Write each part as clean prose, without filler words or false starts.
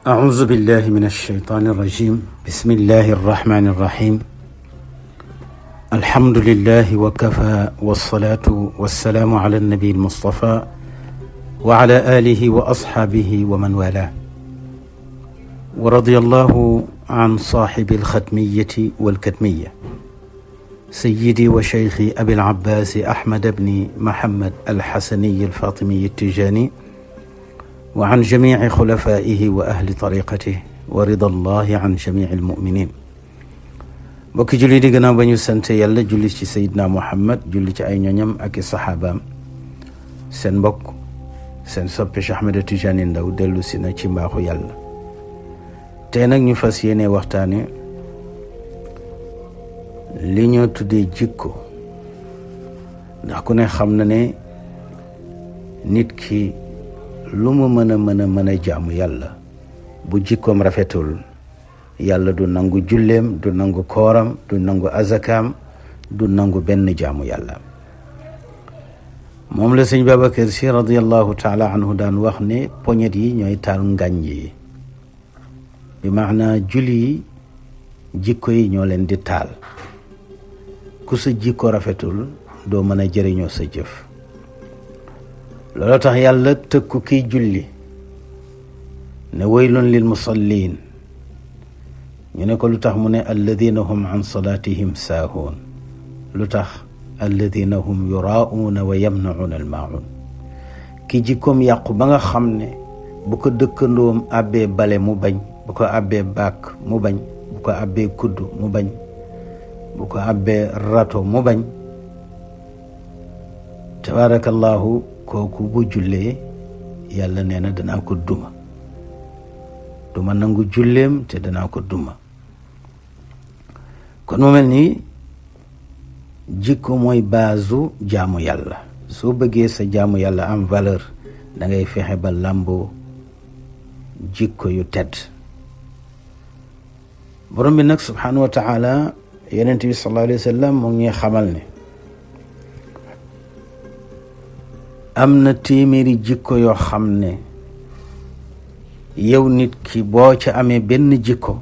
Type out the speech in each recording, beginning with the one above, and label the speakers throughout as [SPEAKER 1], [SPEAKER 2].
[SPEAKER 1] أعوذ بالله من الشيطان الرجيم بسم الله الرحمن الرحيم الحمد لله وكفى والصلاة والسلام على النبي المصطفى وعلى آله وأصحابه ومن والاه ورضي الله عن صاحب الختمية والكتمية سيدي وشيخي أبي العباس أحمد بن محمد الحسني الفاطمي التجاني وعن جميع خلفائه وأهل طريقته ورضا الله عن جميع المؤمنين bokki julli di gannaaw ba ñu sant yàlla julli ci Seydina Muhammad julli ci ay ñoñam ak i saxaabaam seen mbokk seen soppe Cheikh Ahmed Tidiane Ndao dellu si na ci mbaaxu yàlla tey nag ñu fas yéene waxtaane li ñoo tuddee jikko ndax ku ne xam na ne nit ki lu mu mën a jaamu yàlla bu jikkoom rafetul yàlla du nangu julleem du nangu kooram du nangu azakaam du nangu benn jaamu yàlla moom la sëñ Babacar Si radiyallahu taala anhu daan wax ne poñet yi ñooy taal ngànj yi bi maana julli yi jikko yi ñoo leen di taal ku sa jikko rafetul doo mën a jëriñoo sa jëf loolu tax yàlla tëkku kiy julli ne waylun lil musallin ñu ne ko lu tax mu ne alladina hum an salatihim saahuun lu tax alladina hum yuraauuna wa yamnacuuna almaauun ki jikkoom yàqu ba nga xam ne bu ko dëkkandoom àbbee bale mu bañ bu ko àbbee baak mu bañ bu ko àbbee kudd mu bañ bu ko àbbee rato mu bañ tabaarakallahu kooku bu jullee yàlla nee na danaa ko duma nangu julleem te danaa ko duma kon mu mel ni jikko mooy baasu jaamu yàlla soo bëggee sa jaamu yàlla am valeur da ngay fexe ba làmboo jikko yu tedd borom bi nag subhanahu wa taala yonent bi sallallahu alayhi wa sallam mu ngi xamal ne am na téeméeri jikko yoo xam ne yow nit ki boo ca amee benn jikko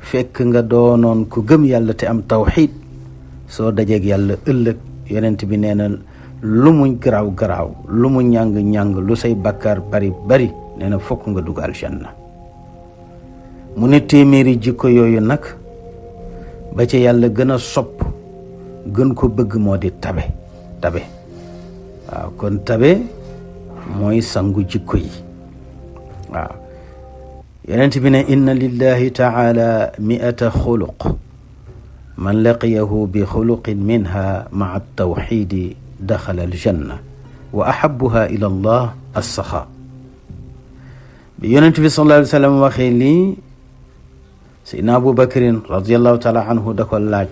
[SPEAKER 1] fekk nga doonoon ku gëm yàlla te am tawxiid soo dajeeg yàlla ëllëg yonent bi nee na lu mu garaaw lu mu ñàng lu say bakkaar bari nee na fokk nga dugg aljanna mu ne téeméeri jikko yooyu nag ba ca yàlla gën a sopp gën ko bëgg moo di tabe waaw kon tabe mooy sangu jikko yi waaw yonent bi ne inna lillahi taala 100 xuluq man laqiyahu bi xuluqin minha maa tawxidi daxala aljanna wa ahabuha ila allah alsaxa bi yonent bi sallallahu alayhi wa sallam waxee lii Seydina Abu Bakrin radiallahu taala anhu da ko laaj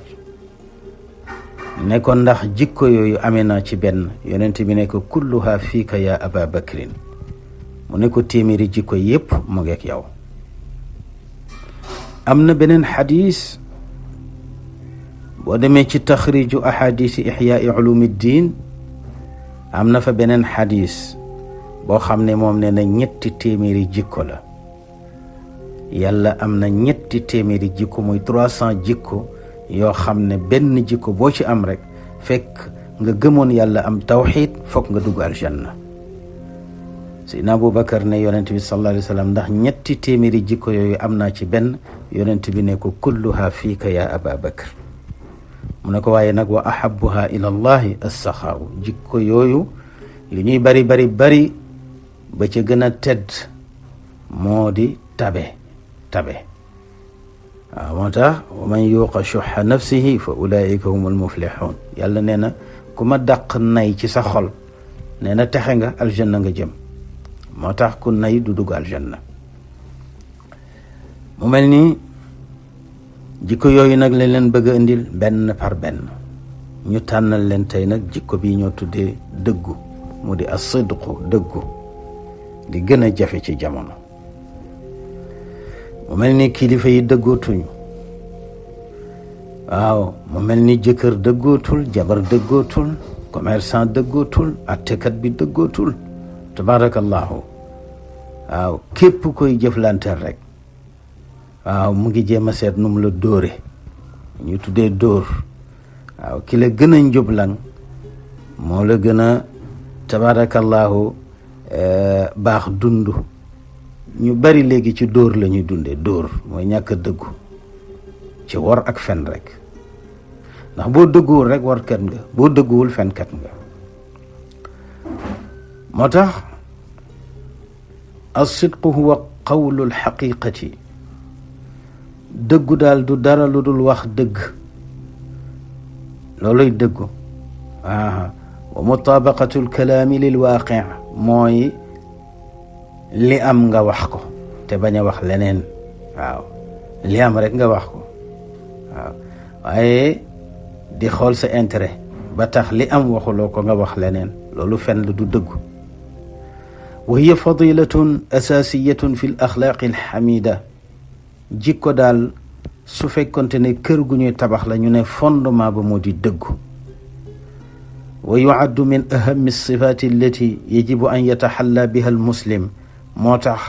[SPEAKER 1] ne ko ndax jikko yooyu amee naa ci benn yonent bi ne ko kulluha fiika ya aba bakrin mu ne ko téeméeri jikko yépp mu ngeek yow am na beneen xadis boo demee ci taxriju ahadisi ixyaai ulumiddin am na fa beneen xadis boo xam ne moom ne na ñetti téeméeri jikko la yàlla am na ñetti téeméeri jikko muy 300 jikko yoo xam ne benn jikko boo ci am rek fekk nga gëmoon yàlla am tawxiid fokk nga dugg aljanna Seydina Abubakar ne yonent bi sallallahu alayhi wa sallam ndax ñetti téeméeri jikko yooyu am naa ci benn yonent bi ne ko kulluha fiika ya aba bakr mu ne ko waaye nag wa ahabuha ila allahi assaxaaw jikko yooyu li ñuy bari ba ca gën a tedd moo di tabe waaw moo tax wa man yuuqa shuhha nafsihi fa ulaika humul muflihun yàlla nee na ku ma dàq nay ci sa xol nee na texe nga aljanna nga jëm moo tax ku nay du dugg aljanna mu mel ni jikko yooyu nag lañ leen bëgg a indil benn par benn ñu tànnal leen tey nag jikko bi ñoo tuddee dëggu mu di as-sidqu dëggu di gën a jafe ci jamono mu mel ni kilifa yi dëggootuñu waaw mu mel ni jëkkër dëggootul jabar dëggootul commerçant dëggootul attekat bi dëggootul tabarakallahu waaw képp koy jëflanteel rek waaw mu ngi jéem a seet nu mu la dóore ñu tuddee dóor waaw ki la gën a njublan moo la gën a tabarakallahu baax dund. ñu bari léegi ci dóor la ñuy dundee dóor mooy ñàkk a dëggu ci wor ak fen rek ndax boo dëgguwul rek warkat nga boo dëgguwul fenkat nga. moo tax as-sidqu huwa qawlu al-haqiqati dëggu daal du dara lu dul wax dëgg looluy dëggu. wa mutabaqatu al-kalaami lil waaqi' mooy li am nga wax ko te bañ a wax leneen. waaw li am rek nga wax ko waaw waaye di xool sa intérêt ba tax li am waxuloo ko nga wax leneen loolu fen la du dëggu. wa hiya fadilatun asasiyatun fi l axlaaqi alxamida jikko daal su fekkonte ne kër gu ñuy tabax la ñu ne fondement ba moo di dëggu. wa yuaddu min ahami alsifaati allati yajibu an yataxalla biha almuslim moo tax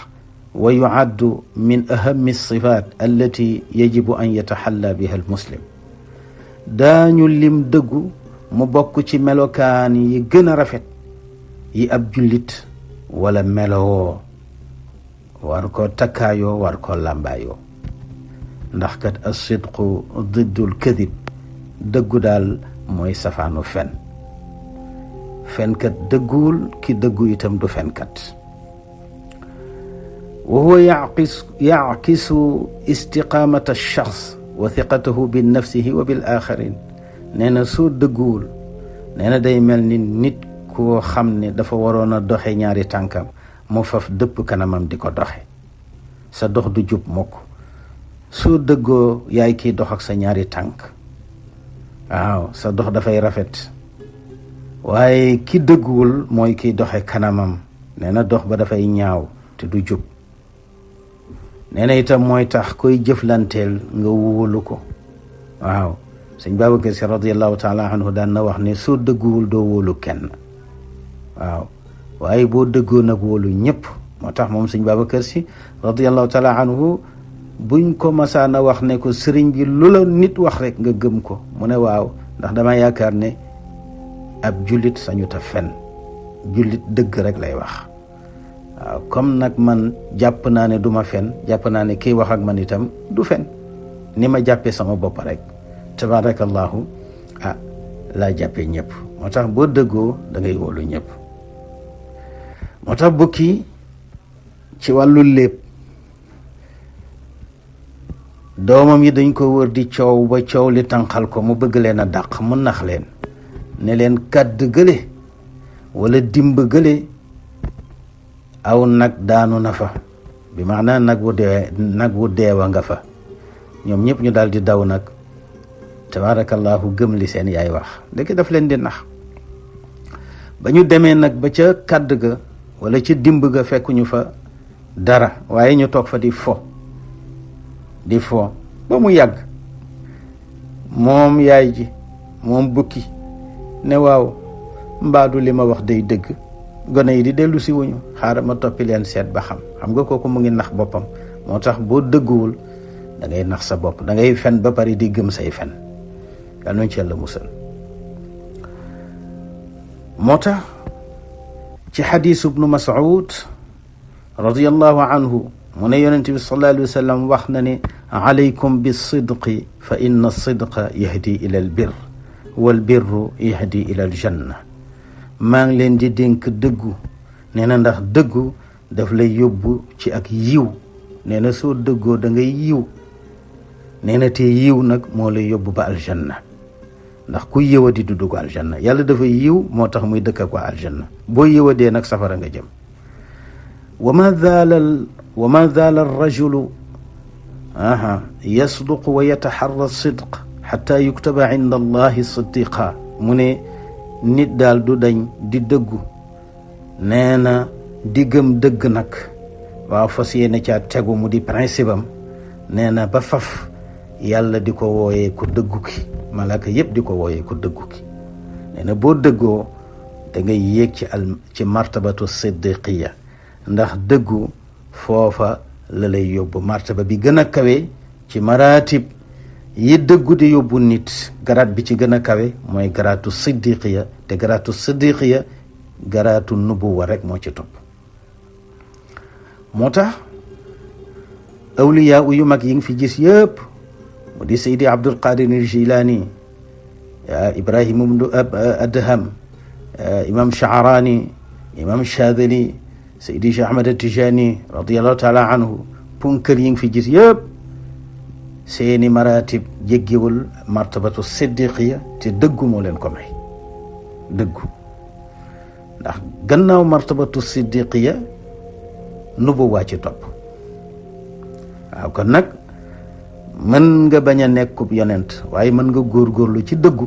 [SPEAKER 1] wa yuaddu min ahami alsifaat allati yajibu an yataxalla biha almuslim daañu lim dëggu mu bokk ci melokaan yi gën a rafet yi ab jullit wala melowoo war ko takkaayoo war ko làmbaayoo ndax kat as-sidqu diddul kadib dëggu daal mooy safaanu fen fenkat dëgguwul ki dëggu itam du fenkat. wa huwa yackisu istiqaamata ash-shaxs wa thiqatahu bi nafsihi wa bil aaxarin nee na soo dëgguwul nee na day mel ni nit koo xam ne dafa waroon a doxe ñaari tànkam mu faf dëpp kanamam di ko doxe sa dox du jub mukk soo dëggoo yaay kiy dox ak sa ñaari tànk waaw sa dox dafay rafet waaye ki dëgguwul mooy kiy doxe kanamam nee na dox ba dafay ñaaw te du jub. nee na itam mooy tax koy jëflanteel nga wóolu ko waaw sëñ Babacar Si radiallahu taala anhu daan na wax ne soo dëgguwul doo wóolu kenn waaw waaye boo dëggoo nag wóolu ñëpp. moo tax moom sëñ Babacar Si radiallahu taala anhu buñ ko masaana wax ne ko sëriñ bi lu la nit wax rek nga gëm ko mu ne waaw ndax dama yaakaar ne ab jullit sañu ta fen jullit dëgg rek lay wax. waaw comme nag man jàpp naa ne du ma fen jàpp naa ne kiy wax ak man itam du fen ni ma jàppee sama bopp rek tabarakallahu laa jàppee ñëpp. moo tax boo dëggoo da ngay wóolu ñëpp. moo tax bukki ci wàllu lépp doomam yi dañ ko wër di coow ba coow li tànqal ko mu bëgg leen a dàq mu nax leen ne leen kàdd gële wala dimb gële aw nag daanu na fa bi maanaam nag wu deewa nga fa ñoom ñëpp ñu daal di daw nag tabarakallahu gëm li seen yaay wax ndeke daf leen di nax ba ñu demee nag ba ca kàdd ga wala ca dimb ga fekkuñu fa dara waaye ñu toog fa di fo ba mu yàgg moom yaay ji moom bukki ne waaw mbaadu li ma wax day dëgg gone yi di dellu si wuñu xaaral ma toppi leen seet ba xam nga kooku mu ngi nax boppam. moo tax boo dëgguwul da ngay nax sa bopp da ngay fen ba pare di gëm say fen yal nañu ci Yàlla musal. moo tax ci xadiisu ibnu Mas'ud radiyallahu anhu mu ne yonent bi sallallahu alayhi wa sallam wax na ne alaykum bisidqi fa inna sidqa yahdi ila al birr wal birru yahdi ila al janna maa ngi leen di dénk dëggu nee na ndax dëggu daf lay yóbbu ci ak yiw nee na soo dëggoo da ngay yiw nee na te yiw nag moo lay yóbbu ba aljanna ndax ku yëwadi du dugg aljanna yàlla dafa yiw moo tax muy dëkk ak waa aljanna boo yëwadee nag safara nga jëm. wa ma zaala arrajulu yasduqu wa yataxarra sidq xata yuktaba inda allahi siddiqa mu ne nit daal du dañ di dëggu nee na di gëm dëgg nag waaw fas yéene caa tegu mu di principe am nee na ba faf yàlla di ko wooyee ku dëggu ki malaaka yépp di ko wooyee ku dëggu ki nee na boo dëggoo da ngay yéeg ci martabatu siddiqiya ndax dëggu foofa la lay yóbbu. martaba bi gën a kawe ci maratib yi dëggu di yóbbu nit, garaat bi ci gën a kawe mooy garaatu siddiqiya, te garaatu siddiqiya garaatu nubuwa rek moo ci topp. moo tax awliyaa yu mag yi nga fi gis yëpp, mu di Seydi Abdul Qadir Jilani, Ibrahim ibnu Adham, imam Shaarani, imam Shadili, Seydi Cheikh Ahmad Tijani radiallahu taala anhu, punkal yi nga fi gis yëpp seeni maratib jéggiwul martabatu siddiqiya, te dëggu moo leen ko may. dëggu, ndax gannaaw martabatu siddiqiya nubuwaa ci topp. waaw kon nag mën nga bañ a nekkub yonent, waaye mën nga góorgóorlu ci dëggu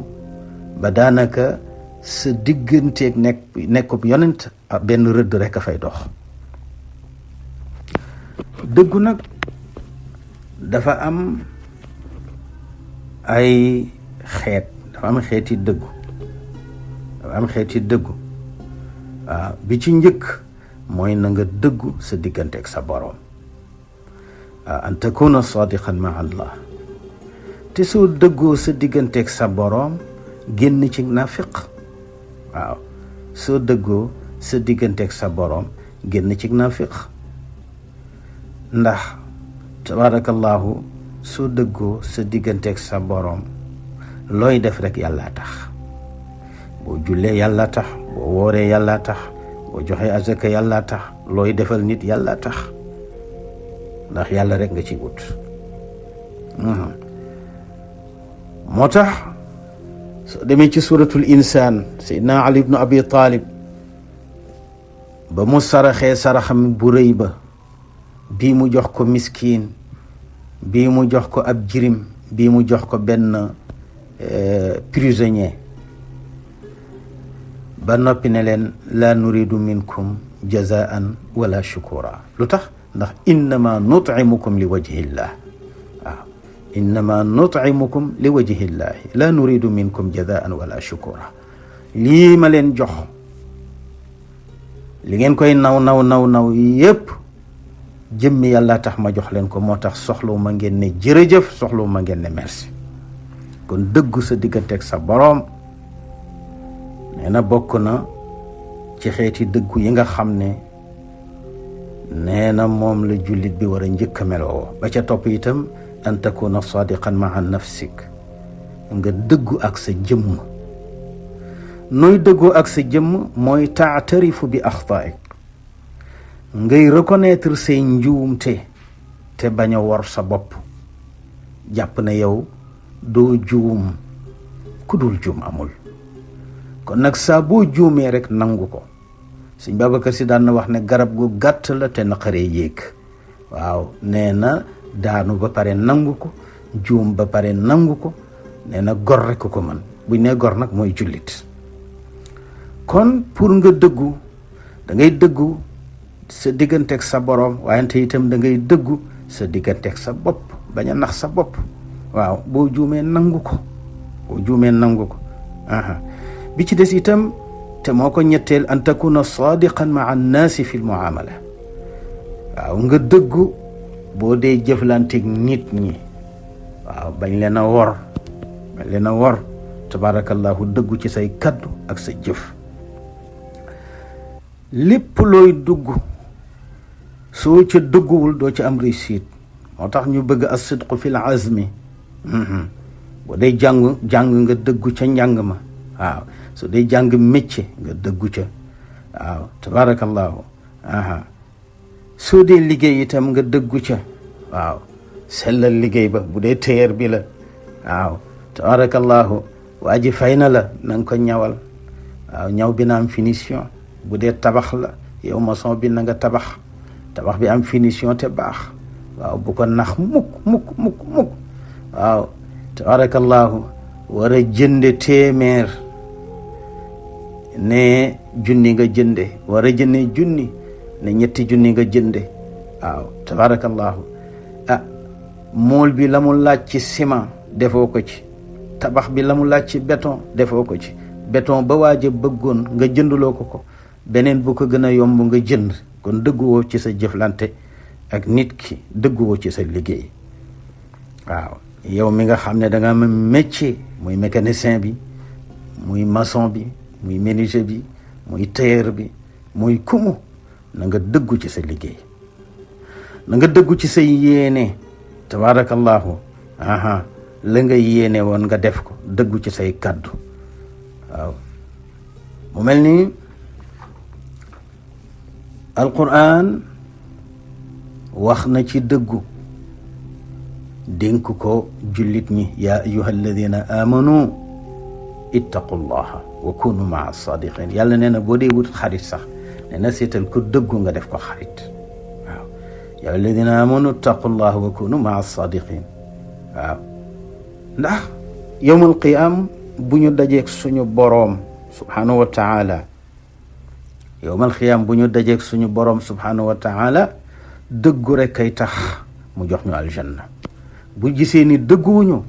[SPEAKER 1] ba daanaka sa digganteeg nekkub yonent benn rëdd rek a fay dox. dëggu nag dafa am ay xeet, dafa am xeeti dëggu, waaw bi ci njëkk mooy na nga dëggu sa digganteeg sa boroom, an takuna sadiqan ma Allah. te soo dëggoo sa digganteeg sa boroom génn ci naafiq. waaw soo dëggoo sa digganteeg sa boroom génn ci naafiq, ndax tabarakallahu soo dëggoo sa digganteeg sa boroom looy def rek yàlla tax. boo jullee yàlla tax, boo wooree yàlla tax, boo joxee azaka yàlla tax, looy defal nit yàlla tax, ndax yàlla rek nga ci wut. moo tax soo demee ci suratul insaan, Seydina Ali ibnu Abi Talib ba mu saraxee saraxam bu rëy ba, bii mu jox ko miskin, bii mu jox ko ab jirim, bii mu jox ko benn prisonnier, ba noppi ne leen laa nuridu minkum jazaan wala shukura. lu tax? ndax innama nut'imukum li wajhillah. waaw innama nut'imukum li wajhillahi la nuridu minkum jazaan wala shukura. lii ma leen jox, li ngeen koy naw yépp jëmmi yàlla tax ma jox leen ko, moo tax soxlawu ma ngeen ne jërëjëf, soxlawu ma ngeen ne merci. kon dëggu sa digganteeg sa boroom nee na bokk na ci xeeti dëggu yi nga xam ne nee na moom la jullit bi war a njëkk a meloo. ba ca topp itam an takuna sadiqan maa nafsik, nga dëggu ak sa jëmm. nooy dëggoo ak sa jëmm mooy taatarifu bi axtaik, ngay reconnaître say njuumte te bañ a wor sa bopp, jàpp ne yow doo juum, ku dul juum amul. kon nag saa boo juumee rek nangu ko. Sëñ Babacar Si daan na wax ne garab gu gàtt la te naqaree yéeg. waaw nee na daanu ba pare nangu ko, juum ba pare nangu ko, nee na gor rek ko mën. buñ ne gor nag mooy jullit. kon pour nga dëggu da ngay dëggu sa digganteeg sa boroom, wayante itam da ngay dëggu sa digganteeg sa bopp, bañ a nax sa bopp. waaw boo juumee nangu ko, bi ci des itam te moo ko ñetteel, an takuna sadiqan maa annaasi fi lmuamala. waaw nga dëggu boo dee jëflanteeg nit ñi, waaw bañ leen a wor tabarakallahu, dëggu ci say kaddu ak sa jëf. lépp looy dugg soo ca dëgguwul doo ca am réussite. moo tax ñu bëgg as-sidqu fil azmi. boo dee jàng nga dëggu ca njàng ma. waaw su dee jàng métier nga dëggu ca. waaw tabarakallahu. soo dee liggéey itam nga dëggu ca. waaw sellal liggéey ba. bu dee téer bi la, waaw tabarakallahu, waa ji fay na la, na nga ko ñawal. waaw ñaw bi na am finition. bu dee tabax la, yow maçon bi na nga tabax bi am finition te baax. waaw bu ko nax mukk. waaw tabarakallahu, war a jënde téeméer ne junni nga jënde, war a jënde junni ne ñetti junni nga jënde. waaw tabarakallahu. mool bi la mu laaj ci ciment defoo ko ci, tabax bi la mu laaj ci béton defoo ko ci. béton ba waaja bëggoon nga jënduloo ko, beneen bu ko gën a yomb nga jënd. kon dëgguwoo ci sa jëflante ak nit ki dëgguwoo ci sa liggéey. waaw yow mi nga xam ne da nga am métier, muy mécanicien bi, muy maçon bi, muy menuisier bi, muy tailleur bi, muy kumu, na nga dëggu ci sa liggéey, na nga dëggu ci sa yéene. tabarakallahu la nga yéene woon nga def ko, dëggu ci say kàddu. waaw mu mel ni alquran wax na ci dëggu, dénk ko jullit ñi, yaa ayuha alladina amanu ittaqullaha wa kunu maa sadiqin. yàlla nee na boo dee wut xarit sax nee na seetal ku dëggu nga def ko xarit. waaw yaa alladina amanu ittaqullaha wa kunu maa sadiqin. waaw ndax yowmal qiyaam bu ñu dajeeg suñu boroom subhanahu wa taala, yowmal qiyaam bu ñu dajeeg suñu boroom subhanahu wa taala, dëggu rek kay tax mu jox ñu aljanna. bu gisee ni dëgguwuñu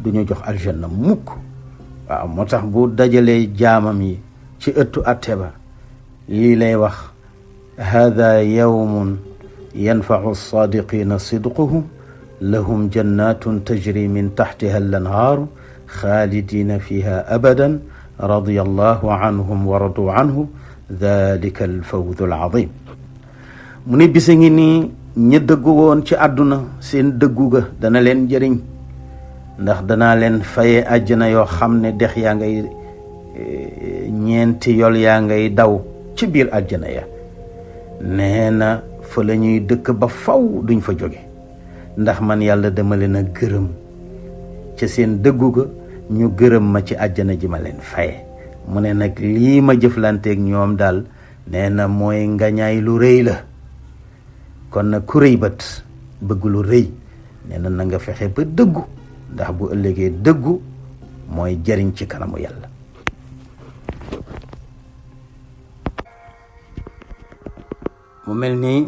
[SPEAKER 1] du ñu jox aljanna mukk. waaw moo tax bu dajalee jaamam yi ci ëttu atte ba lii lay wax: hada yawmun yanfacu saadiqina sidquhum lahum jannatun tajri min taxtiha al-anhaaru xaalidina fiha abadan radiyallahu anhum wa radu anhu dalika alfawzu alazim. mu ne bisa ngi nii ña dëggu woon ci àdduna seen dëggu ga dana leen jëriñ, ndax danaa leen faye àjjana yoo xam ne dex yaa ngay ñeenti yol yaa ngay daw ci biir àjjana ya. nee na fa la ñuy dëkk ba faw duñ fa jóge, ndax man yàlla dama leen a gërëm ca seen dëggu ga, ñu gërëm ma ci àjjana ji ma leen faye. mu ne nag lii ma jëflanteeg ñoom daal nee na mooy ngañaay lu rëy la. kon nag ku rëy bët bëgg lu rëy, nee na na nga fexe ba dëggu, ndax bu ëllëgee dëggu mooy jariñ ci kanamu yàlla. mu mel ni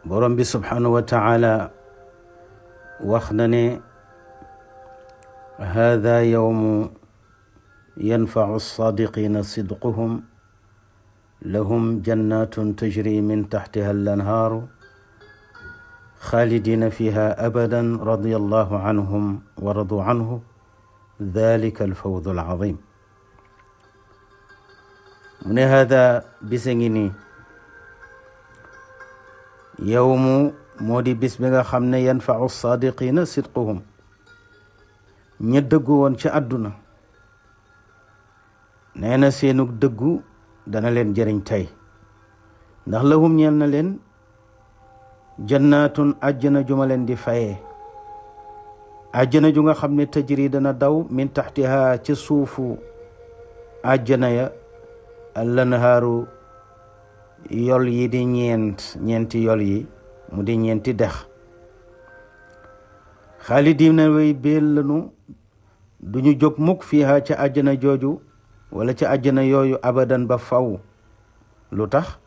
[SPEAKER 1] borom bi subhanahu wa taala wax na ne hada yawmu yanfacu sadiqina sidquhum lahum jannatun tajri min taxtiha al-anhaaru xaalidina fiha abadan radiyallahu anhum wa radu anhu dalika alfawzu alazim. mu ne hada bisa ngi nii, yowmu moo di bis bi nga xam ne yanfacu saadiqina sidquhum, ña dëggu woon ci àdduna nee na seenug dëggu dana leen jëriñ tey, ndax lahum ñeel na leen jannaatun àjjana ju ma leen di fayee, àjjana ju nga xam ne tajri dana daw min taxtiha ci suufu àjjana ya al-anhaaru yol yi di ñeenti yol yi mu di ñeenti dex. xaalidina way béel lanu duñu jóg mukk fiiha ca àjjana jooju wala ca àjjana yooyu abadan ba faw. lu tax?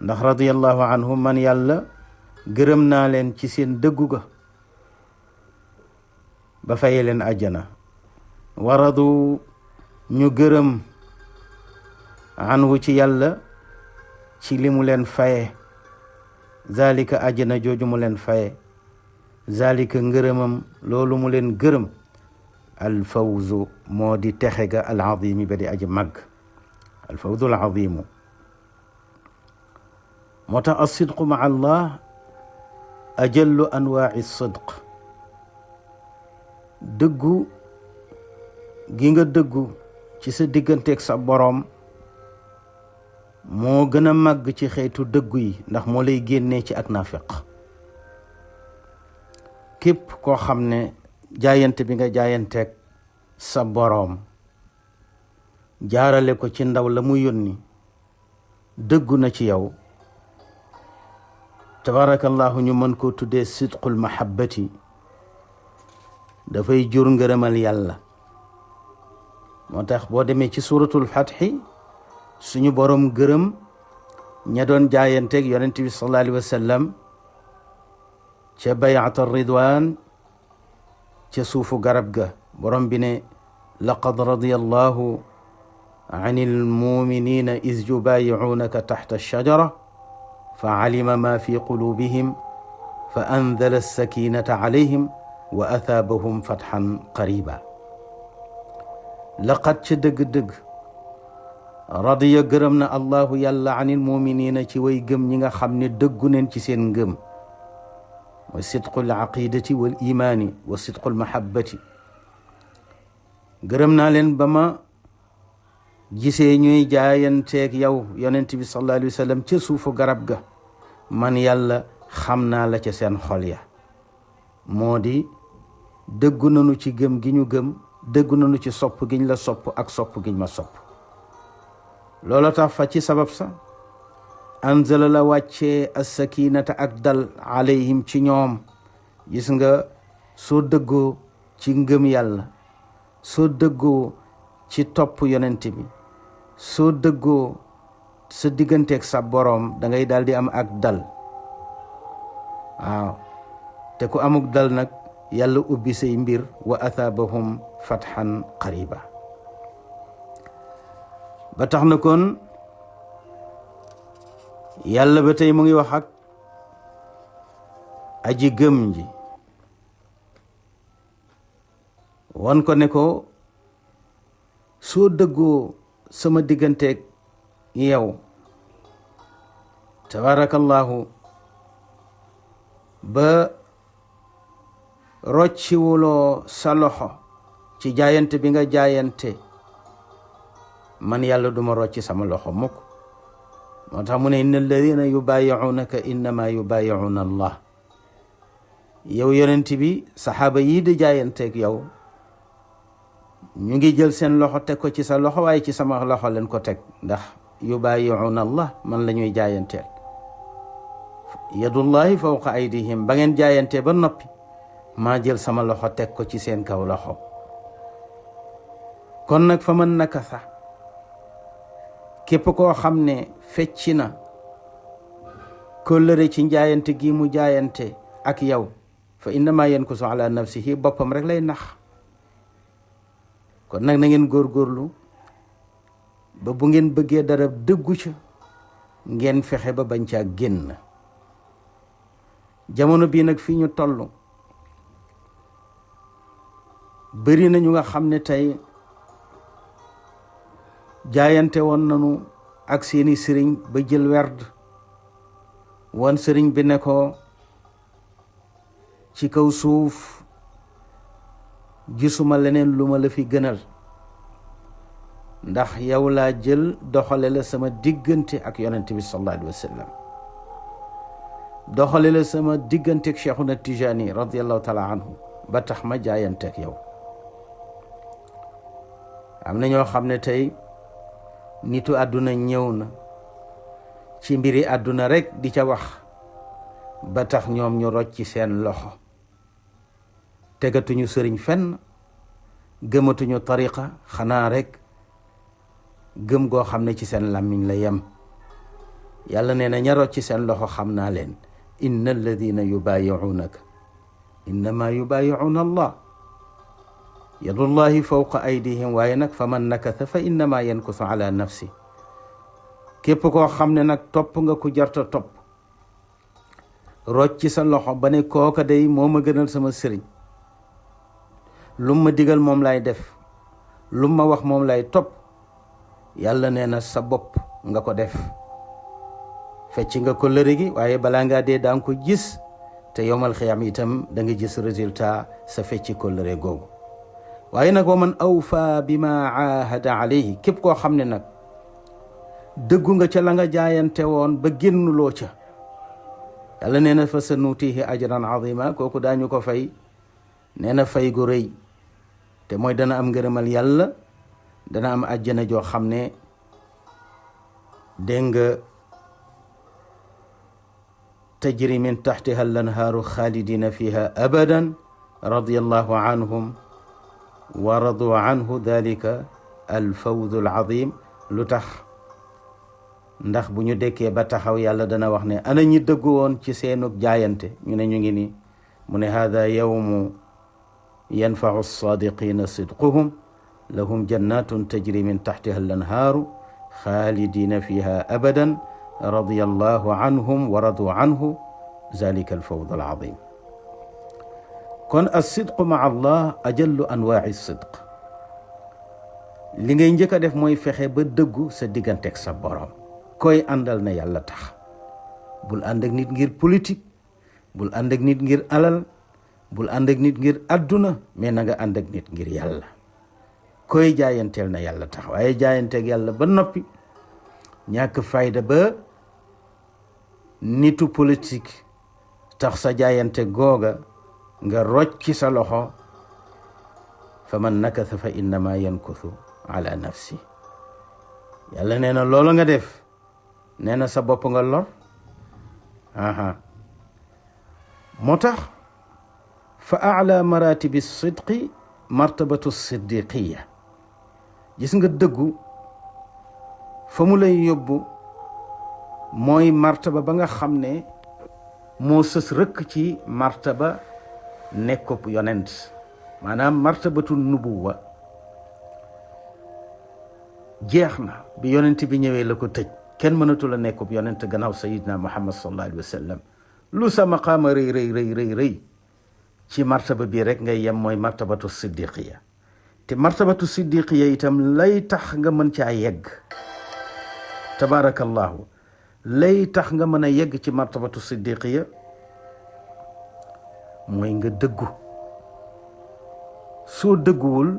[SPEAKER 1] ndax radiyallahu anhum man yàlla gërëm naa leen ci seen dëggu ga ba faye leen àjjana. waradu ñu gërëm anhu ci yàlla ci li mu leen faye, zalika àjjana jooju mu leen faye, zalika ngërëmam loolu mu leen gërëm, alfawzu moo di texe ga alazimi ba di aji màgg, alfawzu alazimu. moo tax alsidqu maa allah ajallu anwaai sidq. dëggu gi nga dëggu ci sa digganteeg sa boroom moo gën a màgg ci xeetu dëggu yi, ndax moo lay génnee ci ak naafiq. képp koo xam ne jaayante bi nga jaayanteeg sa boroom jaarale ko ci ndaw la mu yónni dëggu na ci yow, tabarakallahu ñu mën koo tuddee sidqul mahabbati, dafay jur ngërëmal yàlla. moo tax boo demee ci suratul fatxi suñu boroom gërëm ña doon jaayanteeg yonent bi sallallahu alayhi wa sallam ca bay'at ar-ridwan ca suufu garab ga. borom bi ne laqad radiyallahu anil muminina iz yubayi'unaka taxta ash-shajara fa alima ma fi qulubihim fa anzala sakinata alayhim wa athaabahum fathan qariba. laqad ca dëgg-dëgg radiya gërëm na allahu yàlla anil muminina ci way gëm ñi nga xam ne dëggu neen ci seen ngëm, wa sidqul aqidati wal imaani wa sidqul mahabbati. gërëm naa leen ba ma gisee ñuy jaayanteeg yow yonent bi sallallahu alayhi wa sallam ca suufu garab ga, man yàlla xam naa la ca seen xol ya. moo di dëggu nañu ci gëm gi ñu gëm, dëggu nañu ci sopp giñ la sopp ak sopp giñ ma sopp. loolu tax fa ci sabab sa anzala la wàccee as-sakinata ak dal alayhim ci ñoom. gis nga soo dëggoo ci ngëm yàlla, soo dëggoo ci topp yonent bi, soo dëggoo sa digganteeg sa boroom, da ngay daal di am ak dal. waaw te ku amuk dal nag yàlla ubbi say mbir, wa athaabahum fathan qariba. ba tax na kon yàlla ba tey mu ngi wax ak aji gëm ji, wan ko ne ko soo dëggoo sama digganteeg yow tabarakallahu ba rocciwuloo sa loxo ci jaayante bi nga jaayante, man yàlla duma rocci sama loxo mukk. moo tax mu ne inna alladina yubayi'unaka innama yubayi'una allah. yow yonent bi saxaaba yii di jaayanteeg yow ñu ngi jël seen loxo teg ko ci sa loxo, waaye ci sama loxo leen ko teg, ndax yubayi'una allah man la ñuy jaayanteel. yadullahi fawqa aydihim, ba ngeen jaayantee ba noppi maa jël sama loxo teg ko ci seen kaw loxo. kon nag fa man nakasa, képp koo xam ne fecci na kóllëre ci jaayante gi mu jaayante ak yow, fa innama yankusu ala nafsihi, boppam rek lay nax. kon nag na ngeen góorgóorlu ba bu ngeen bëggee dara dëggu ca, ngeen fexe ba bañ caa génn. jamono bii nag fii ñu toll bëri na ñu nga xam ne tey jaayante woon nañu ak seeni sëriñ ba jël werd, woon sëriñ bi ne ko ci kaw suuf gisuma leneen lu ma la fi gënal, ndax yow laa jël doxale la sama diggante ak yonent bi sallallahu alayhi wa sallam, doxale la sama diggante ak Cheikhuna Tijani radiyallahu taala anhu, ba tax ma jaayante ak yow. am na ñoo xam ne tey nitu àdduna ñëw na ci mbiri àdduna rek di ca wax, ba tax ñoom ñu rocc ci seen loxo, tegatuñu sëriñ fenn, gëmatuñu tariqa, xanaa rek gëm goo xam ne ci seen làmmiñ la yem. yàlla nee na ña rocc ci seen loxo xam naa leen. inna alladina yubayi'unaka innama yubayi'una allah yadullahi fawqa aydihim, waaye nag fa man nakatha fa innama yankusu ala nafsi. képp koo xam ne nag topp nga ku jarta topp, rocc ci sa loxo ba ne kooka day moo ma gënal sama sëriñ, lu ma digal moom lay def, lu ma wax moom lay topp, yàlla nee na sa bopp nga ko def. fecc nga kóllëre gi, waaye balaa ngaa dee daa nga ko gis, te yowmal xiyaam itam da nga gis résultat sa fecci kóllëre googu. waaye nag wa man awfa bima aahada alayhi, képp koo xam ne nag dëggu nga ca la nga jaayante woon ba génnuloo ca, yàlla nee na fa sa nuutihi ajran azima, kooku daañu ko fay, nee na fay gu rëy, te mooy dana am ngërëmal yàlla, dana am àjjana joo xam ne dégg nga tajri min taxtiha al-anhaaru xaalidina fiha abadan radiyallahu anhum wa radu anhu dalika alfawzu alazim. lu tax? ndax bu ñu dekkee ba taxaw yàlla dana wax ne ana ñi dëggu woon ci seenug jaayante, ñu ne ñu ngi nii, mu ne haada yawmu yanfau alsaadiqina sidquhum lahum jannatun tajri min taxtiha al-anhaaru xaalidina fiha abadan radiyallahu anhum wa radu anhu zalika alfawd alazim. kon alsidqu maa allah ajallu anwaai sidq. li ngay njëkk a def mooy fexe ba dëggu sa digganteeg sa borom. koy àndal na yàlla tax. bul ànd ak nit ngir politique, bul ànd ak nit ngir alal, bul ànd ak nit ngir àdduna, mais na nga ànd ak nit ngir yàlla. koy jaayanteel na yàlla tax. waaye jaayanteeg yàlla ba noppi ñàkk fayda ba nitu politique tax sa jaayante googa nga rocc ci sa loxo, fa man nakatha fa innama yankuthu ala nafsi. yàlla nee na loolu nga def, nee na sa bopp nga lor. moo tax fa aala maratibi sidqi martabatu siddiqiya. gis nga dëggu fa mu lay yóbbu mooy martaba ba nga xam ne moo sës rëkk ci martaba nekkub yonent, maanaam martabatu nubuwa. jeex na bi yonent bi ñëwee la ko tëj. kenn mënatu la nekkub yonent gannaaw sayidna muhammad sallallahu alayhi wa sallam. lu sa maqaama rëy rëy rëy rëy rëy ci martaba bii rek ngay yem, mooy martabatu siddiqiya. te martabatu siddiqiya itam lay tax nga mën caa yegg, tabaarakallahu, lay tax nga mën a yegg ci martabatu siddiqiya mooy nga dëggu. soo dëgguwul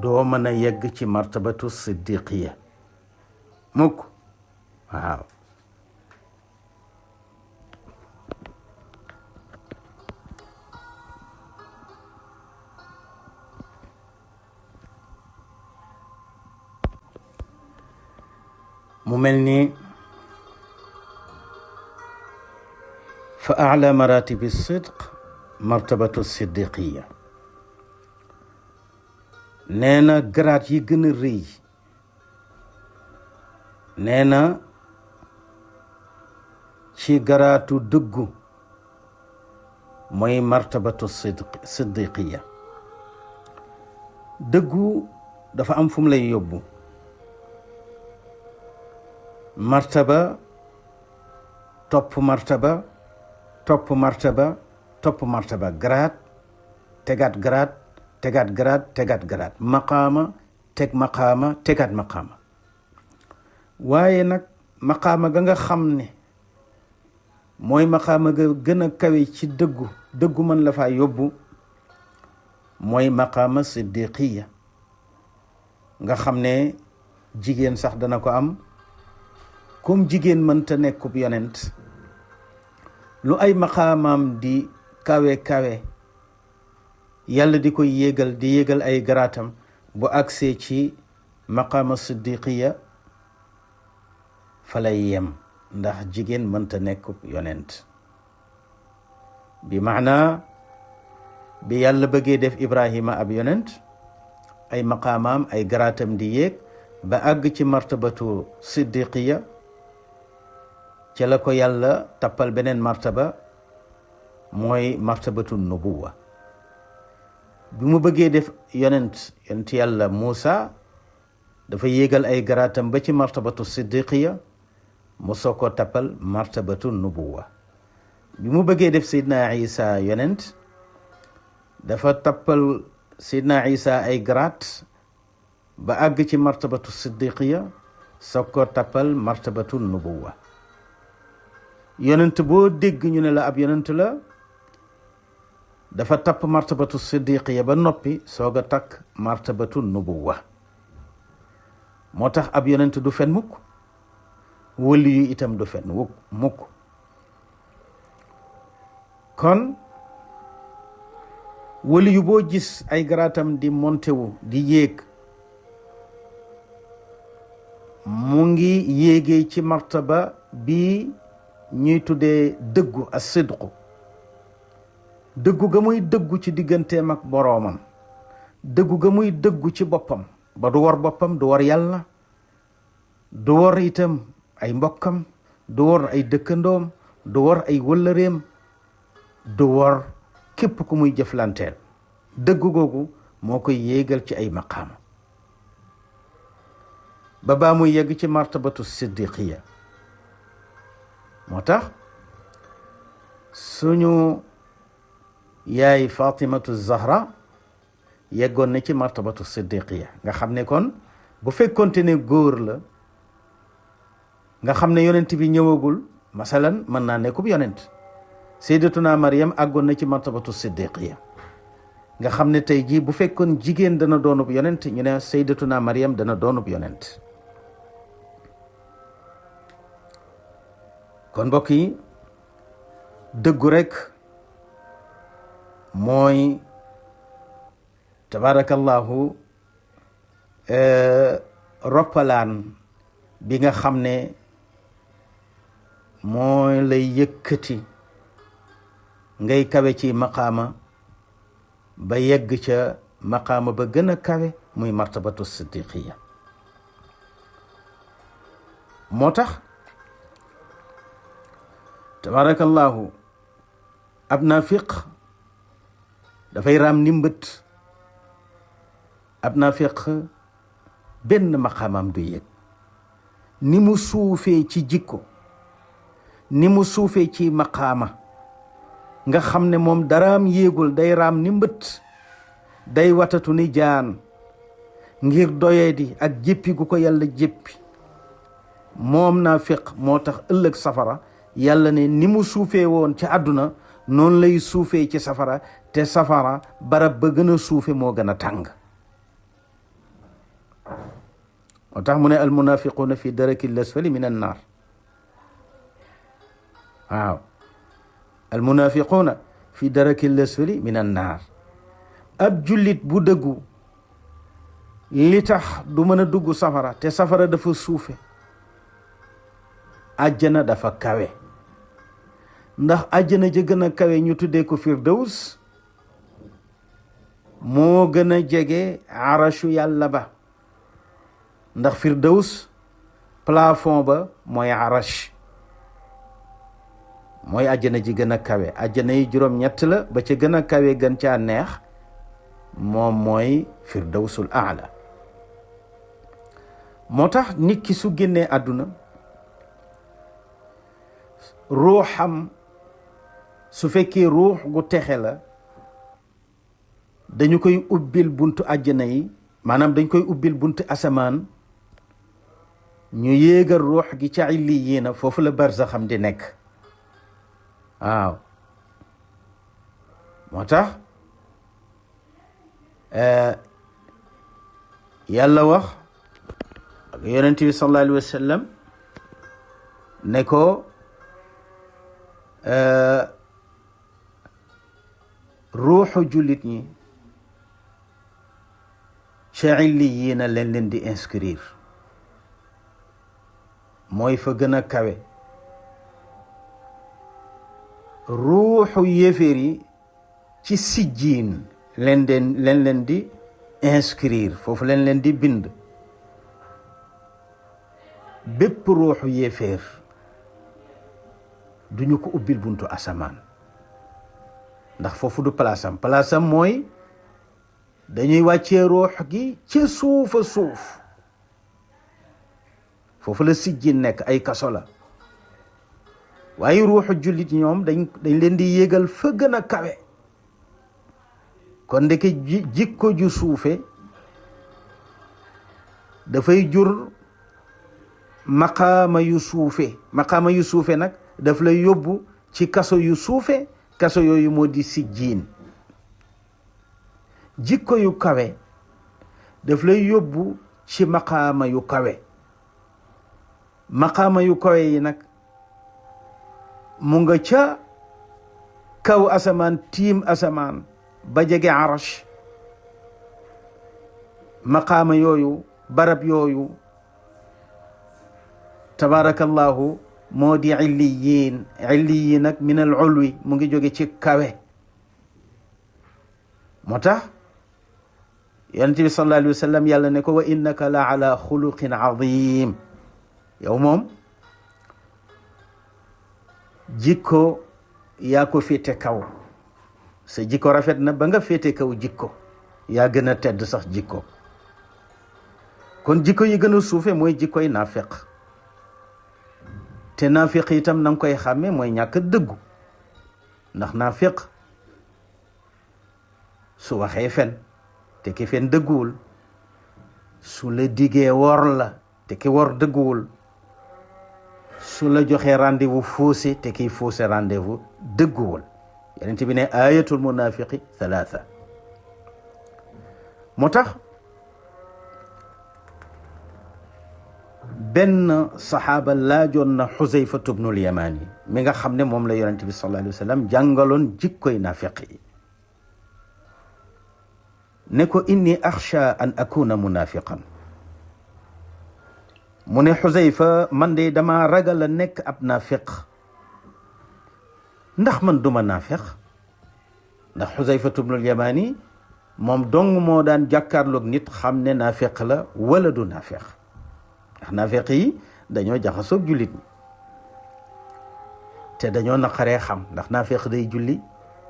[SPEAKER 1] doo mën a yegg ci martabatu siddiqiya mukk. waaw. mu mel ni fa aala maratibi sidq martabatu siddiqiya. nee na garaat yi gën a rëy, nee na ci garaatu dëggu mooy martabatu siddiqiya. dëggu dafa am fu mu lay yóbbu. martaba topp martaba topp martaba topp martaba, garaat tegaat garaat tegaat garaat tegaat garaat, maqaama teg maqaama tegaat maqaama. waaye nag maqaama ga nga xam ne mooy maqaama ga gën a kawe ci dëggu, dëggu mën la faa yóbbu, mooy maqaama siddiqiya. nga xam ne jigéen sax dana ko am, comme jigéen mënta nekkub yonent, lu ay maqaamaam di kawe kawe, yàlla di koy yéegal di yéegal ay garaatam, bu agsee ci maqaama siddiqiya fa lay yem, ndax jigéen mënta nekkub yonent. bi maana bi yàlla bëggee def Ibrahima ab yonent, ay maqaamaam ay garaatam di yéeg ba àgg ci martabatu siddiqiya, ca la ko yàlla tappal beneen martaba, mooy martabatu nubuwa. bi mu bëggee def yonent yàlla Muusa, dafa yéegal ay garaatam ba ci martabatu siddiqiya, mu soog ko tappal martabatu nubuwa. bi mu bëggee def Seydina Isa yonent, dafa tappal Seydina Isa ay garaat ba àgg ci martabatu siddiqiya, soog ko tappal martabatu nubuwa. yonent boo dégg ñu ne la ab yonent la, dafa tapp martabatu siddiqiya ba noppi soog a takk martabatu nubuwa. moo tax ab yonent du fen mukk, wëli yu itam du fen mukk. kon wëli yu boo gis ay garaatam di montewu di yéeg, mu ngi yéegee ci martaba bi ñuy tuddee dëggu as sidqu. dëggu ga muy dëggu ci digganteem ak boroomam, dëggu ga muy dëggu ci boppam ba du war boppam, du war yàlla, du war itam ay mbokkam, du war ay dëkkandoom, du war ay wëllëreem, du war képp ku muy jëflanteel. dëggu googu moo koy yéegal ci ay maqaama. ba baa muy yegg ci martabatu siddiqiya. moo tax suñu yaay Fatimatu Zahra yeggoon na ci martabatu siddiqiya nga xam ne kon bu fekkonte ne góor la nga xam ne yonent bi ñëwagul masalan mën naa nekkub yonent, sayyidatuna Maryam àggoon na ci martabatu siddiqiya nga xam ne tey jii bu fekkoon jigéen dana doonub yonent ñu ne sayyidatuna Maryam dana doonub yonent. kon mbokk yi dëggu rek mooy tabarakallahu roppalaan bi nga xam ne mooy lay yëkkati ngay kawe ci maqaama ba yegg ca maqaama ba gën a kawe muy martabatu siddiqiya. moo tax tabarakallahu ab naafiq dafay raam ni mbët, ab naafiq benn maqaamam du yëg, ni mu suufee ci jikko, ni mu suufee ci maqaama nga xam ne moom daraam yéegul, day raam ni mbët, day watatu ni jaan ngir doyedi ak jéppi gu ko yàlla jéppi. moom naafiq moo tax ëllëg safara yàlla ne ni mu suufee woon ci àdduna noonu lay suufee ci safara, te safara barab ba gën a suufe moo gën a tàng. moo tax mu ne almunafiquuna fi daraki lasfali min annaar. waaw almunafiquuna fi daraki lasfali min annaar. ab jullit bu dëggu li tax du mën a dugg safara te safara dafa suufe, àjjana dafa kawe. ndax àjjana ja gën a kawe ñu tuddee ko firdaws moo gën a jege arashu yàlla ba, ndax firdaws plafond ba mooy arash, mooy àjjana ji gën a kawe. àjjana yi juróom-ñett la, ba ca gën a kawe gën caa neex moom mooy firdawsul aala. moo tax nit ki su génnee àdduna ruuxam su fekkee ruux gu texe la dañu koy ubbil buntu àjjana yi, maanaam dañ koy ubbil buntu asamaan, ñu yéegal ruux gi ca illiyiina, foofu la barzaxam di nekk. waaw moo tax yàlla wax ak yonent bi sallallahu alayhi wa sallam ne ko ruuxu jullit ñi ca illiyiina leen di inscrire, mooy fa gën a kawe. ruuxu yéeféer yi ci sijjiin leen di inscrire, foofu leen di bind. bépp ruuxu yéeféer duñu ko ubbil buntu asamaan, ndax foofu du palaasam. palaasam mooy dañuy wàccee ruux gi ci suufa suuf, foofu la sijjiin nekk, ay kaso la. waaye ruuxu jullit ñoom dañ leen di yéegal fa gën a kawe. kon ndeke jikko ju suufe dafay jur maqaama yu suufe. maqaama yu suufe nag daf lay yóbbu ci kaso yu suufe, kaso yooyu moo di sijjiin. jikko yu kawe daf lay yóbbu ci maqaama yu kawe. maqaama yu kawe yi nag mu nga ca kaw asamaan, tiim asamaan ba jege arash. maqaama yooyu, barab yooyu tabarakallahu moo di illiyin. illiyin nag min al ulwi, mu ngi jóge ci kawe. moo tax yonent bi sallallahu alayhi wa sallam yàlla ne ko wa innaka la ala xuluqin azim. yow moom jikko yaa ko féete kaw, sa jikko rafet na ba nga féete kaw jikko, yaa gën a tedd sax jikko. kon jikko yi gën a suufe mooy jikkoy naafiq te naafiq itam na nga koy xàmme mooy ñàkk dëggu ndax naafiq su waxee fen te ki fen dëgguwul, su la digee wor la te ki wor dëgguwul, su la joxee rendez-vous faussé te kiy faussé rendez-vous dëgguwul. Yonent bi ne ayatul munafiqi thalatha. moo tax benn saxaaba laajoon na Xuzayfatu bnul Yamaani mi nga xam ne moom la Yonent bi sallallahu alayhi wa sallam jàngaloon jikkoy naafiq yi ne ko inni axsha an akuna munafiqan. mu ne Xuzayfa, man de dama ragal a nekk ab naafiq. ndax man duma naafiq? ndax Xuzayfatu bnul Yamaani moom dong moo daan jàkkaarloog nit xam ne naafiq la wala du naafiq. ndax naafiq yi dañoo jaxasoog jullit ñi te dañoo naqaree xam, ndax naafiq day julli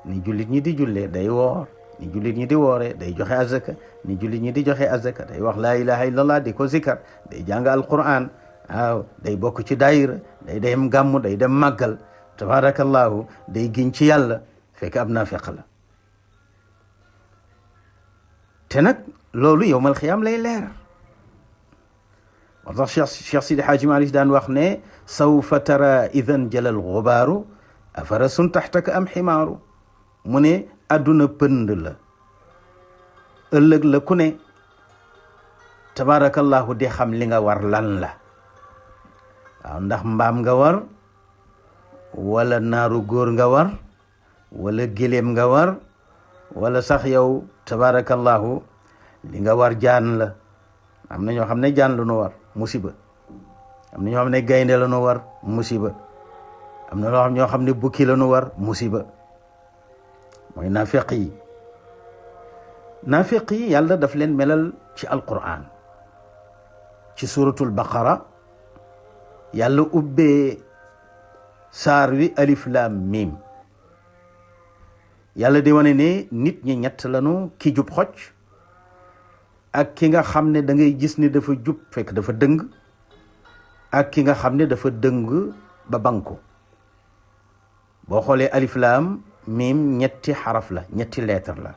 [SPEAKER 1] ni jullit ñi di jullee, day woor ni jullit ñi di wooree, day joxe azaka ni jullit ñi di joxe azaka, day wax laa ilaha illallah di ko zikar, day jàng alquran, waaw day bokk ci daayira, day dem gàmmu, day dem màggal, tabarakallahu, day giñ ci yàlla, fekk ab naafiq la. te nag loolu yowmal xiyaam lay leer. moo tax Cheikh Sidi Haaji Malik daan wax ne sawfa tara idan jalal xubaaru afarasun taxtaka am ximaaru. mu ne àdduna pënd la, ëllëg la ku ne tabarakallahu di xam li nga war lan la. waaw ndax mbaam nga war wala naaru góor nga war wala géléem nga war wala sax yow tabarakallahu li nga war jaan la. am na ñoo xam ne jaan la nu war, musiba. am na ñoo xam ne gaynde la nu war, musiba. am na ñoo xam ne bukki la nu war, musiba. mooy naafiq yi. naafiq yi yàlla daf leen melal ci alquran ci suratul baqara. yàlla ubbee saar wi alif lam mim. yàlla di wane ne nit ñi ñett lanu, ki jub xocc ak ki nga xam ne da ngay gis ne dafa jub fekk dafa dëng, ak ki nga xam ne dafa dëng ba banku. boo xoolee alif lam mim ñetti xaraf la, ñetti lettre la.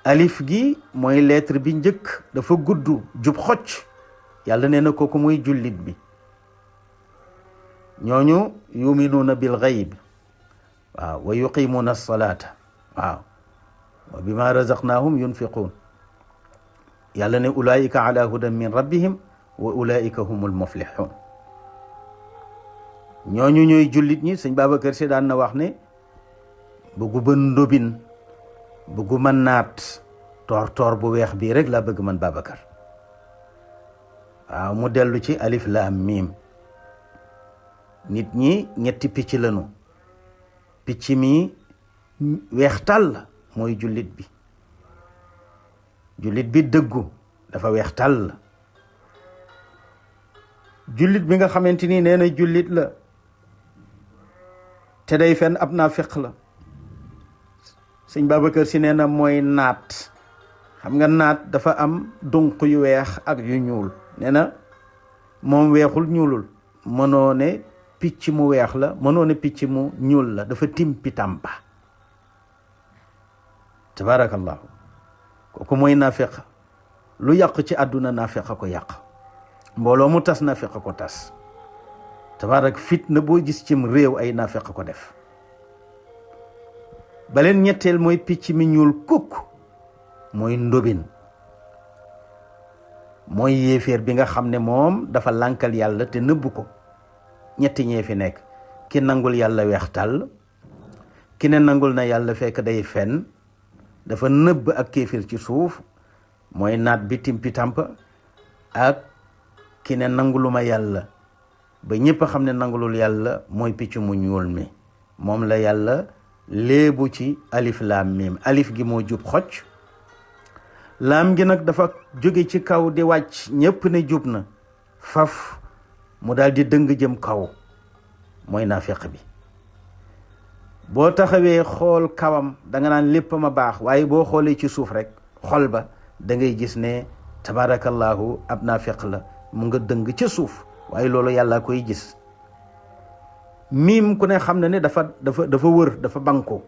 [SPEAKER 1] alif gi mooy lettre bi njëkk, dafa gudd jub xocc. yàlla nee na kooku mooy jullit bi. ñooñu yuminuuna bil gayb, waaw, wa yuqimuuna alsalata, waaw, wa bima razaqnahum yunfiquun. yàlla ne ulaika ala hudan min rabbihim wa ulaika humul muflihun. ñooñu ñooy jullit ñi. sëñ Babacar Si daan na wax ne bëggu ba ndobin, bëggu ma naat, toor bu weex bii rek laa bëgg man Babacar. waaw, mu dellu ci alif laam miim. nit ñi ñetti picc lanu. picc mi weex tàll mooy jullit bi. jullit bi dëggu dafa weex tàll. jullit bi nga xamante ni nee na jullit la te day fen ab naafiq la. sëñ Babacar Si nee na mooy naat. xam nga naat dafa am dunq yu weex ak yu ñuul. nee na moom weexul ñuulul. mënoo ne picc mu weex la, mënoo ne picc mu ñuul la, dafa timpi tàmpa. tabarakallahu, kooku mooy naafiq. lu yàq ci àdduna naafiq ko yàq. mbooloo mu tas naafiq ko tas. tabarak fitna boo gis cim réew ay naafiq ko def. baleen ñetteel mooy picc mi ñuul kukk, mooy ndobin. mooy yéeféer bi nga xam ne moom dafa lànkal yàlla te nëbbu ko. ñetti ñee fi nekk. ki nangul yàlla weex tàll, ki ne nangul na yàlla fekk day fen, dafa nëbb ak kéefir ci suuf, mooy naat bi timpi tàmpa, ak ki ne nanguluma yàlla ba ñëpp xam ne nangulul yàlla, mooy picc mu ñuul mi. moom la yàlla léebu ci alif laam miim. alif gi moo jub xocc, laam gi nag dafa jóge ci kaw di wàcc, ñépp ne jub na, faf mu daal di dëng jëm kaw, mooy naafiq bi. boo taxawee xool kawam da nga naan lépp ma baax, waaye boo xoolee ci suuf rek xol ba da ngay gis ne tabarakallahu ab naafiq la mu nga dëng ca suuf waaye loolu yàlla koy gis. miim ku ne xam na ne dafa wër dafa banku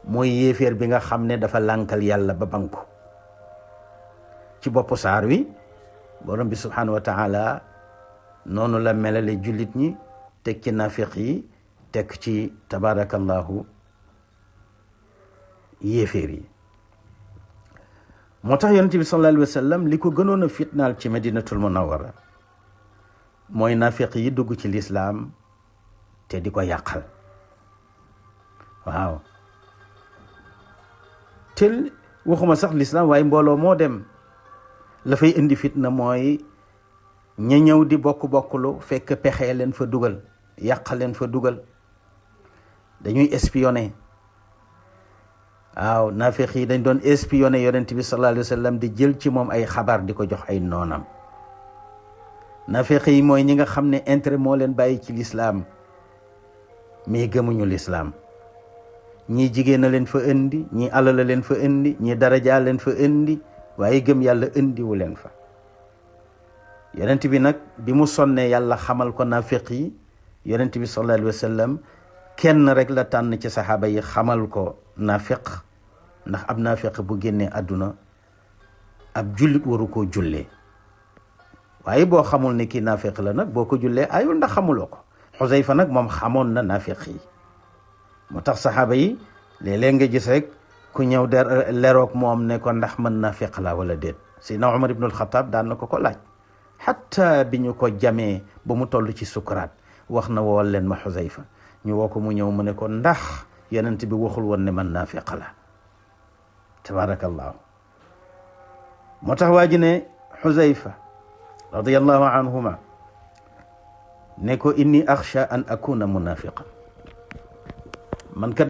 [SPEAKER 1] mooy yéeféer bi nga xam ne dafa lànkal yàlla ba banku. ci boppu saar wi borom bi subhanahu wa taala noonu la melale jullit ñi teg ci naafiq yi teg ci tabarakallahu yéeféer yi. moo tax yonent bi sallallahu alayhi wa sallam li ko gënoon a fitnaal ci madinatul munawwara mooy naafiq yi dugg ci lislaam te di ko yàqal. waaw te waxuma sax lislaam waaye mbooloo moo dem la fay indi fitna mooy ña ñëw di bokk-bokklu fekk pexe leen fa dugal yàq leen fa dugal dañuy espionné. waaw naafiq yi dañ doon espionné yonent bi sallallahu alayhi wa sallam di jël ci moom ay xabaar di ko jox ay noonam. naafiq yi mooy ñi nga xam ne intérêt moo leen bàyyi ci lislaam mais gëmuñu lislaam. ñii jigéen a leen fa indi ñii alal a leen fa indi ñii daraja leen fa indi waaye gëm yàlla indiwu leen fa. yonent bi nag bi mu sonnee yàlla xamal ko naafiq yi yonent bi sallallahu alayhi wa sallam kenn rek la tànn ci saxaaba yi xamal ko naafiq ndax ab naafiq bu génnee àdduna ab jullit waru koo jullee. waaye boo xamul ne kii naafiq la nag boo ko jullee ayul ndax xamuloo ko. Xuzayfa nag moom xamoon na naafiq yi moo tax saxaaba yi léeg-léeg nga gis rek ku ñëw leroog moom ne ko ndax man naafiq la wala déet. Seydina Umar ibnul Xataab daan na ko laaj xatta bi ñu ko jamee ba mu toll ci sukuraat wax na wool leen ma Xuzayfa ñu woo ko mu ñëw mu ne ko ndax yonent bi waxul woon ne man naafiq la. tabarakallahu moo tax waa ji ne Xuzayfa radiyallahu anhuma ne ko inni axsha an akuna munafiqan man kat